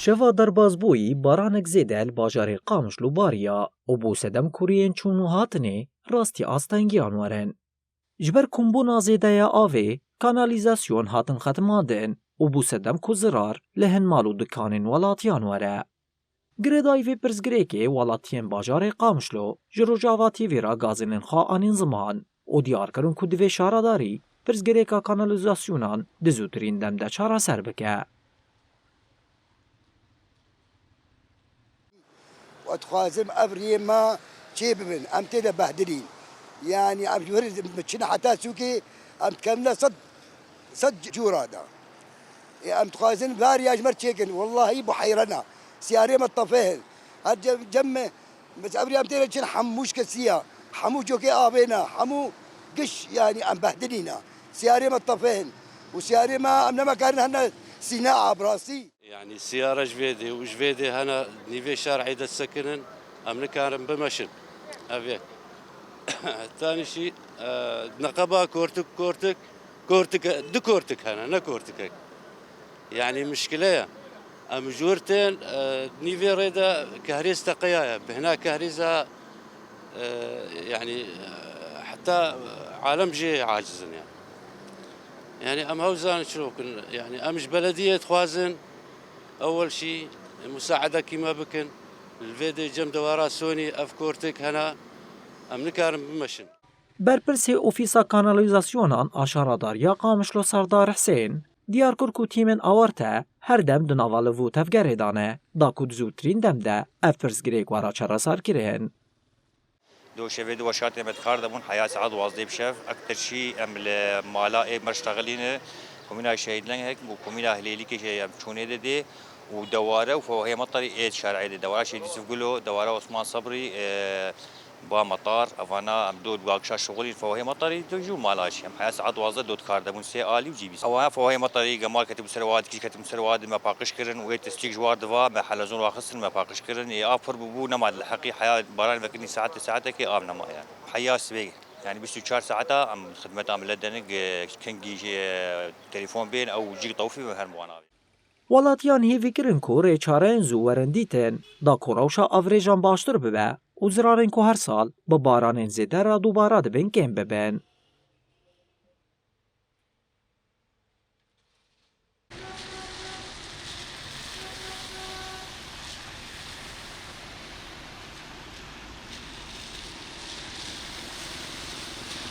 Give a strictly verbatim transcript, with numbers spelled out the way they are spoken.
Şeva derbazbûyî baranek zêde li bajarê Qamişlo bariya û bû sedem kuriyên çûn û hatinê rastî astengiyan werin. Ji ber kombûna zêde ya avê, kanalîzasyon hatin xetimandin û bû sedem ku zirar li hin mal û dikanên welatiyan were. Girêdayî vê pirsgirêkê welatiyên bajarê Qamişlo ji Rojava T V re gazênên xwe anîn ziman û diyar kirin ku divê şaredarî pirsgirêka kanalîzasyonan di zûtirîn dem de çareser bike. Û dixwazim ev riyê me çê bibin. Em tê de behdilîn. Yanî em ji wir çin heta sûkê em dikevine sed, sed cûra de. Ê, em dixwazin vê riya ji me çêkin. Wellahî bi heyrena. Siyarê me tefê hin. Her cem, cem me, mes ev riya em tê de çin hemû şikestiya. Hemû cokê avêna. Hemû giş yanî em behdilîna. Siyarê me tefê hin. Û siyarê me em nemekarin hene sîne a bi rastî. Yani siyara ji vê dê û ji vê dê hene nîvê şer'ê de sekinin, em nikarin bimeşin. Ev yek. Tanî şî, e, neqeba kortik, kortik, kortik, du kortik hene, ne kortikek. Yani mişkile ye. Em ji wir tên, e, nîvê rê de kehrêz teqeya ye. Bihna kehrêza e, yani, e, heta alem jê aciz in yani. Yani em hew zanin çi bikin. Yani em ji belediyê dixwazin, ewel şî musaedekî me bikin. Li vê dê cem dewara Sonî ev kortik hene, em nikarin bimeşin. Berpirsê Ofîsa Kanalîzasyonan a Şaredariya Qamişlo Serdar Hisên diyar kir ku tîmên awarte her dem di nava liv û tevgerê de ne, da ku di zûtirîn dem de ev pirsgirêk were çareserkirin. Dewşevê di weşartê me dikar de bûn heya saet duwazdeh bi şev. Ektir şî em li mala ê me ştexilîne. Komîna Şehîd Lengek û komîna Hilêlîkê jî em çûnê de dê û deware û fewahê metarî ê şer'ê de. Dewara Şehîd Yusuf Gulo, dewara Osman Sabrî, e, ba metar, evana em do dua kişa şixulîn fewahê metarî de jû mala jî. Em heya saet duwazdeh do dikar de bûn sê alî û cî bîst. Ewana fewahê metarî gemal ketibû ser wa, dikî ketibû ser wa, me paqij kirin û ê testîk ji war diva, me helezon wa xistin, me paqij kirin. Ê a pir bûbû, nema li heqî heya baran vekirî saete, saetekê av nema yani. Heya sibê, yani bîst û çar saeta em xidmeta millet denin, e, kengî jî, e, telefon bên, ew cî tewfî me her wana. Welatiyan hêvî kirin ku rêçareyên zû werin dîtin, da ku rewşa avrêjan baştir bibe û zirarên ku her sal bi baranên zêde re dubare dibin kêm bibin.